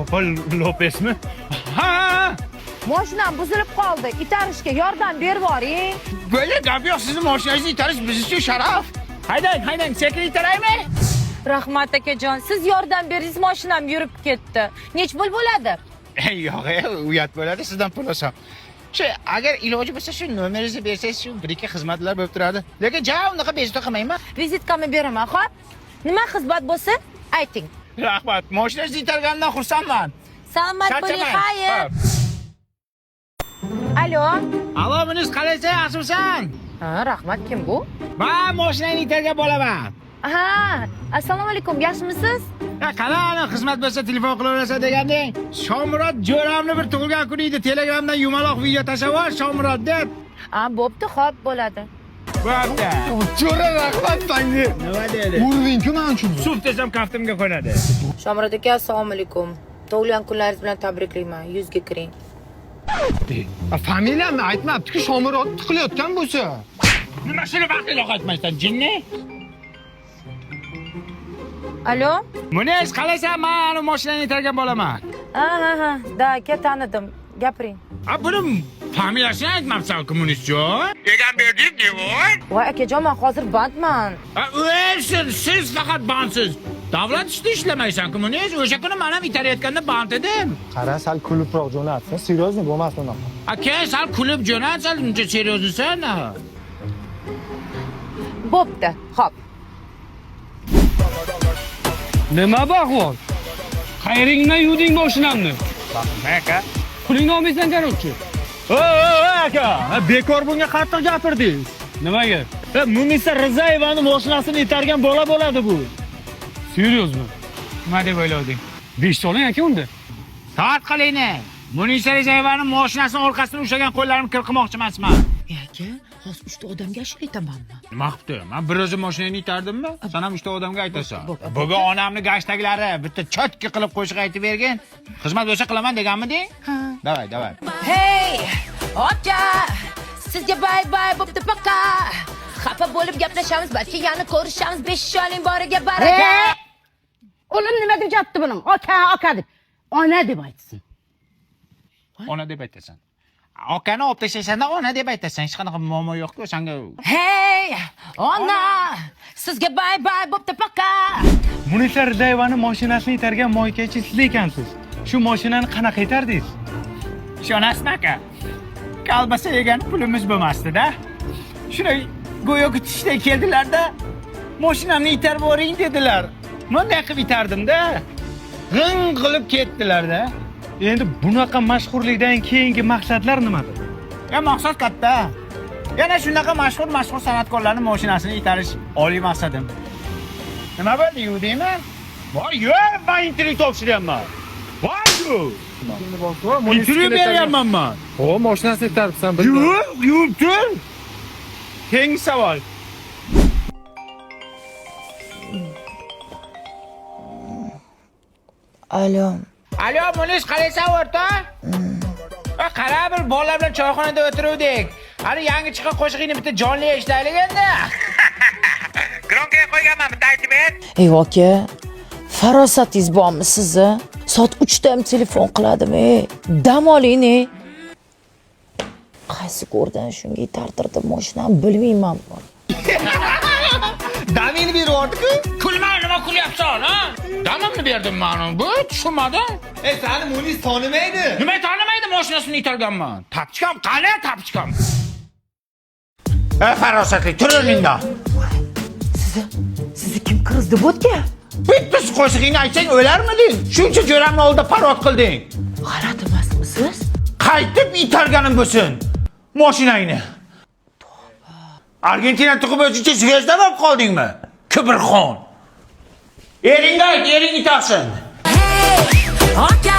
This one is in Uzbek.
Opa Lopesmi? Ha! Mashinam buzilib qoldi. Itarishga yordam berib yuboring. Böyle gap yo'q, sizni mashinangizni itarish biz uchun sharaf. Haydang, haydang, sekin itaraymi? Rahmat akajon, siz yordam berdingiz, mashinam yurib ketdi. Nech pul bo'ladi? Yo'q, uyat bo'ladi sizdan pul olsam. Shu agar iloji bo'lsa shu nomeringizni bersangiz shu bir ikki xizmatlar bo'lib turadi. Lekin ja unaqa bezovta qilmayman. Vizitkamni beraman, xo'p? Nima xizmat bo'lsa, ayting. Rahmat. Mashinangizni itarganimdan xursandman. Salomat bo'ling, xayr. Alo. Alo, Munis, qalaysan, yaxshimisan? Ha, rahmat, kim bu? Men mashinangni itargan bolaman. Ha, assalomu alaykum, yaxshimisiz? Ya qara, ana xizmat bo'lsa telefon qilaverasan deganding. Shomurod jo'ramni bir tug'ilgan kuni edi. Telegramdan yumaloq video tashlab yubor Shomurod deb. Ha, bo'pti, xo'p bo'ladi. Bo'pti. Jo'ra rahmat sanga. Nima dedi? Urding-ku men uchun. Suv desam kaftimga qo'nadi. Shomurod aka, assalomu alaykum. Tug'ilgan kunlaringiz bilan tabriklayman. 100 ga kiring. Familiyamni aytmabdi-ku, Shomurod tiqilayotgan bo'lsa. Nima shuni vaqtida qaytmaysan, jinni? Alo? Munis, qalaysan? Men ana mashinani itargan bolaman. Ha, ha, ha. Da, aka, tanidim. Gapiring. A buni familiyasini aytmabsan-ku, Munisjon. Egamberdiyev devor. Voy akajon, men hozir bandman. A o'lsin, siz faqat bandsiz. Davlat ishida ishlamaysan-ku, Munis. O'sha kuni men ham itarayotganda band edim. Qara, sal kulibroq jo'natsin, серьезный bo'lmasin unaqa. A keyin sal kulib jo'nat, sal uncha серьезныйsan. Bo'pti, xo'p. Nima bu ahvol? Qayringdan yuvding mashinamni? Aka. Pulingni olmaysan, короче. Aka, bekor bunga qattiq gapirdingiz. Nimaga? Munisa Rizayevani mashinasini itargan bola bo'ladi bu. Серьезно? Nima deb o'ylading? 5 ta oling aka unda. Soat qilingni. Munisa Rizayevani mashinasini orqasidan ushlagan qo'llarimni kir qilmoqchi emasman. Aka, hozir 3 ta odamga ashula aytamanmi? Nima qilibdi? Men bir o'zim mashinangni itardimmi? Sen ham 3 ta odamga aytasan. Bugun onamni gashtaglari bitta chotki qilib qo'shiq aytib bergin. Xizmat bo'lsa qilaman deganmiding? Ha. Davay, davay. Hey, aka, sizga bay bay bo'pti пока. Xafa bo'lib gaplashamiz, balki yana ko'rishamiz. 5 oling boriga baraka. O'g'lim nima deb yotdi buning? Aka, aka deb. Ona deb aytsin. Ona deb aytasan. Akani olib tashlaysanda ona deb aytasan. Hech qanaqa muammo yo'q-ku sanga. Hey, ona, sizga bay bay bo'pti пока. Munisa Rizayevani mashinasini itargan moykachi siz ekansiz. Shu mashinani qanaqa itardingiz? Ishonasizmi aka? Kolbasa yegan pulimiz bo'lmasdi-da. Shunday go'yoki tushda keldilar-da, mashinamni itarib yuboring dedilar. Bunday qilib itardim-da. G'ing qilib ketdilar-da. Endi bunaqa mashhurlikdan keyingi maqsadlar nimadir? Ya maqsad katta. Yana shunaqa mashhur san'atkorlarning mashinasini itarish oliy maqsadim. Nima bo'ldi, yuvdingmi? Voy, yo'q, men intervyu topshiryapman. Voy, yo'q. Intervyu beryapman men. Ho, mashinasini itaribsan. Yo'q, yuvib tur. Keyingi savol. Alo. Alo, Munis, qalaysan o'rtoq? Qara, bir bolalar bilan choyxonada o'tiruvdik. Hali yangi chiqqan qo'shig'ingni bitta jonli eshitaylik endi. Gronkaga qo'yganman, bitta aytib ber. Ey aka, farosatingiz bormi sizni? Soat 3 da ham telefon qiladimi? Ey, dam oling, ey. Qaysi ko'rdan shunga itartirdim mashinani bilmayman. Damingni berib yubordi-ku. Kulma, nima kulyapsan, ha? Damimni berdim men, bu tushunmadim. Sani Munis tanimaydi. Nima tanimaydi, mashinasini itarganman. Tapchkam, qani tapchkam? Ey farosatli, tur o'rningdan. Sizni kim kirizdi bu yerga? Bitta qo'shig'ingni aytsang o'larmiding? Shuncha jo'ramni oldida parod qilding. G'alati emasmisiz? Qaytib itarganim bo'lsin mashinangni. Argentina tug'ib o'zicha zvezda bo'lib qoldingmi? Kibrxon. Eringga ayt, ering itarsin. Hey, aka!